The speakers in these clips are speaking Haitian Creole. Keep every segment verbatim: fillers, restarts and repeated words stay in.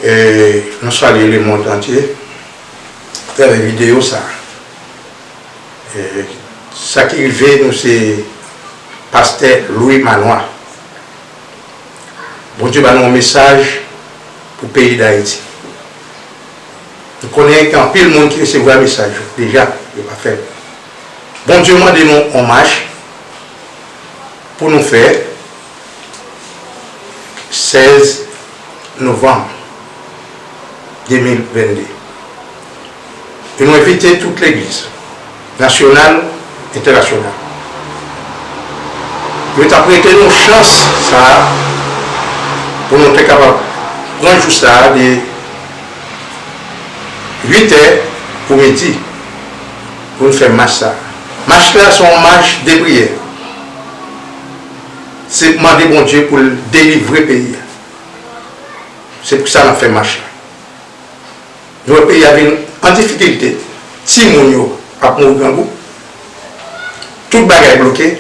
E nou salye lemonn antye atravè videyo sa. E sa ki rive nou se pastè Louis Manoir. Bondye ba nou yon mesaj pou peyi Dayiti. Nou konnen gen anpil moun ki resevwa mesaj yo deja, yo pa fè l. Bondye mande nou yon mach pou nou fè sèz novanm de mil vennde. E nou envite tout legliz, nasyonal, entènasyonal. Yo t ap prete nou chans sa a pou nou te kapab pran jou sa a de uit è pou midi pou n fè mach sa a. Mach la se yon mach de priyè. Se mande Bondye pou l delivre peyi a. Se pou sa n ap fè mach la. Nou wè peyi a vin an difikilte. Timoun yo ap mouri grangou. Tout bagay bloke.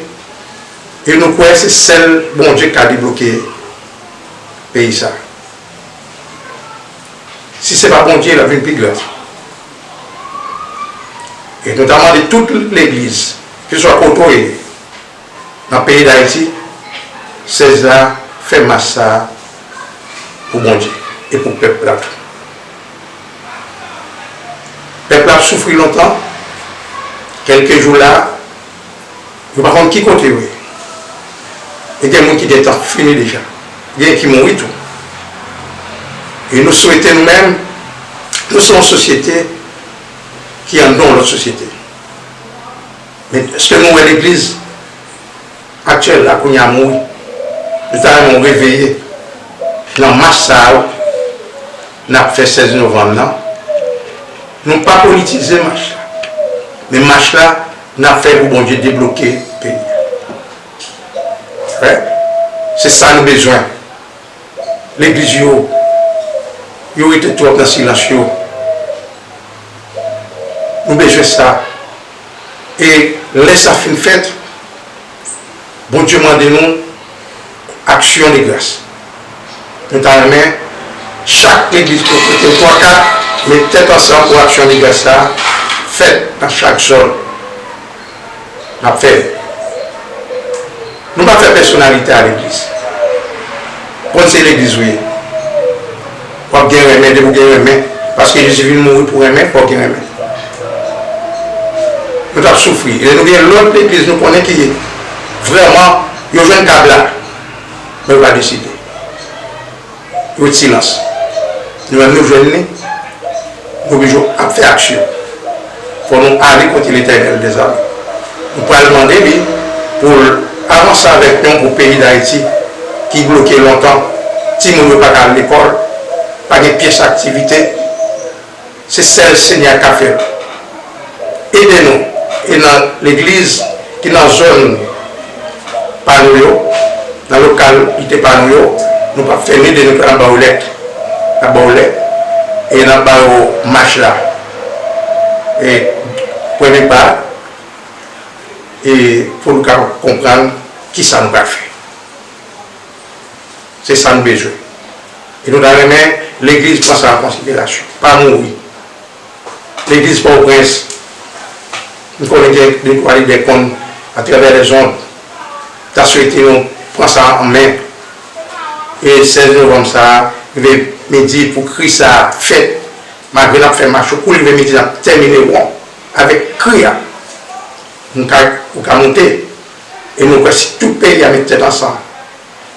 E nou kwè se sèl Bondye k ka debloke peyi sa. Si se pa Bondye, l ap vin pi grav. E nou ta mande tout legliz, keseswa kote w ye, nan peyi Dayiti, sèz la, fè mach sa a pou Bondye e pou pèp la tou. Pèp la ap soufri lontan, kèlke jou la, yo pa konn ki kote yo ye. E gen moun ki gentan fini deja. Gen ki mouri tou. E nou swete nou menm, nou se yon sosyete ki anndan yon lòt sosyete. Men èske nou wè legliz aktyèl la kounye a mouri? Nou ta renmen w reveye nan mach sa a n ap fè sèz novanm nan. Nou pa politize mach la. Men mach la, n ap fè pou Bondye debloke peyi a. Frè, se sa nou bezwen. Legliz yo, yo rete twòp nan silans yo. Nou bezwen sa. E lè sa fin fèt, Bondye mande nou aksyon de gras. Nou ta renmen chak legliz ki kote twa kat met tèt ansanm pou aksyon de gras sa fèt nan chak zòn. N ap fè l. Nou pa fè pèsonalite a legliz. Konn se legliz ou ye. W ap gen renmen, depi w gen renmen. Paske Jezi vin mouri pou renmen, fò w gen renmen. Nou t ap soufri. E nou gen lòt legliz nou konnen ki vrèman yo jwenn kab la. Men yo pa deside. Yo silans. Nou menm nou jwenn li, nou oblije ap fè aksyon. Fò nou ale kote Letènèl dèzame. Nou pral mande li pou l avanse avèk nou pou peyi Dayiti ki bloke lontan. Timoun yo pa ka al lekòl, pa gen pyès aktivite. Se sèl Senyè a ka fè l. Ede nou. E nan legliz ki nan zòn pa nou yo, nan lokal ki te pa nou yo, nou p ap fèmen de nou pral ba w lèt. N ap ba w lèt. E n ap ba yo mach la. E premye pa, e pou nou kapab konprann kisa nou pral fè. Se sa nou bezwen. E nou ta renmen legliz pran sa an konsiderasyon. Pa mouri. Legliz Pòtoprens, m konnen gen de twa lidè konn atravè lèzond, ta swete nou pran sa an men. E sèz novanm sa a, rive midi pou kri sa a fèt. Malgre n ap fè mach yo, kou rive midi, n ap tèmine won avèk kri a. Nou ka, ou ka monte. E nou kwè si tout peyi a met tèt ansanm,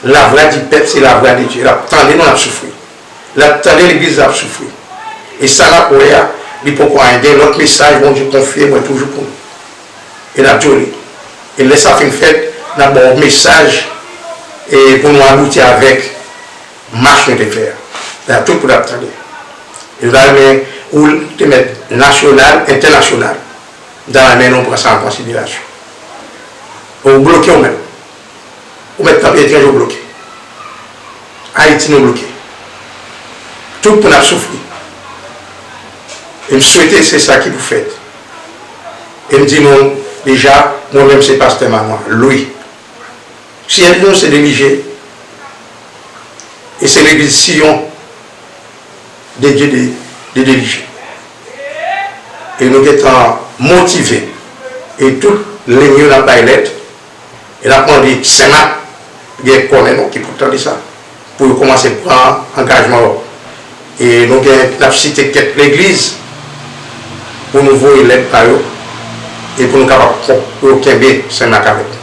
lavwa di pèp se lavwa de Dye. L ap tande nou n ap soufri. L ap tande legliz la ap soufri. E sa n ap wè a, li poko anyen. Gen lòt mesaj Bondye konfye mwen toujou pou nou. E n ap di w li. E lè sa fin fèt, n ap ba w mesaj e pou nou abouti avèk mach nou te fè a. Sa tout pou n ap tande. E nou ta renmen ou te mèt nasyonal, entènasyonal. Nou ta renmen nou pran sa an konsiderasyon. Ou bloke ou menm. Ou mèt nan peyi etranje ou bloke. Ayiti nou bloke. Tout moun ap soufri. E m swete se sa ki pou fèt. E m di nou deja, mwen menm se pastè Manoir Louis. Syèj nou se de Lije. E se legliz Siyon. dedye de, de delije. E nou gentan motive. E tout liy yo n ap bay lèt. E n ap mande Senmak, gen kòmè nou ki pou tande sa, pou yo kòmanse pran angajman yo. E nou gen, n ap site kèk legliz pou nou voye lèt ba yo, e pou nou kapab, pou yo kenbe Senmak avèk nou.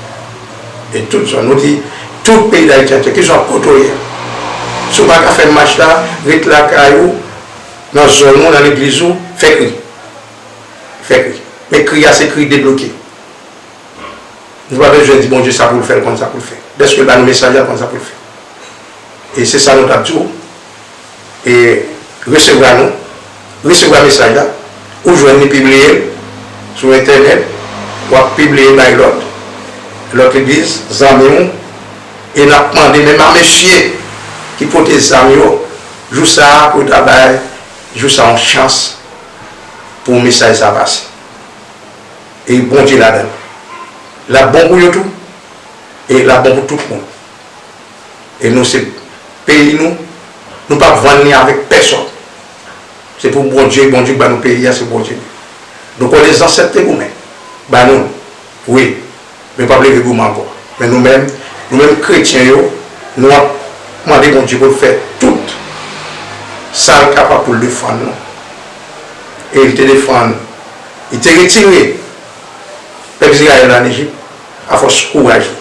E tout zòn, nou di, tout peyi Dayiti antye, keseswa kote w ye. Si w pa ka fè mach la, ret lakay ou, nan zòn ou, nan legliz ou, fè kri. Fè kri. Men kri a, se kri debloke. Nou pa bezwen di Bondye sa pou l fè, l konn sa pou l fè. Dèske l ba nou mesaj la, l konn sa pou l fè. E se sa nou t ap di w. E resevwa nou, resevwa mesaj la. Ou jwenn li pibliye l sou entènèt, w ap pibliye bay lòt, lòt legliz, zanmi w. E n ap mande menm a mesye ki pote zam yo, jou sa a, pou yo ta bay jou sa a yon chans pou mesaj sa a pase. E Bondye ladan l. L ap bon pou yo tou, e l ap bon pou tout moun. E nou, se peyi nou, nou p ap vann li avèk pèsonn. Se pou Bondye, Bondye k ba nou peyi a, se Bondye li. Nou konnen zansèt te goumen ba nou, wi, men yo p ap leve goumen ankò. Men nou menm, nou menm kretyen yo, nou ap mande Bondye pou l fè tout sa l kapab pou l defann nou. E li te defann, li te retire pèp Izrayèl la ann Ejip afòs kouraj li.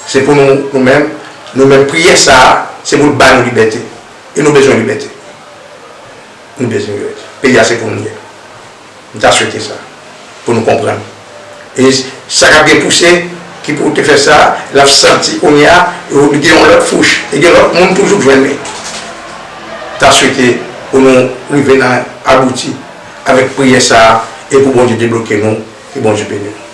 Se pou nou, nou menm, nou menm, priyè sa a, se pou l ba nou libète. E nou bezwen libète. Nou bezwen libète. Peyi a se pou nou l ye. M ta swete sa, pou nou konprann. E sa k ap gen pouse, ki pou te fè sa, l ap santi kounye a, li gen yon lòt fouch. E gen lòt moun toujou k jwenn li. M ta swete pou nou rive nan abouti avèk priyè sa a, e pou Bondye debloke nou, ke Bondye beni nou.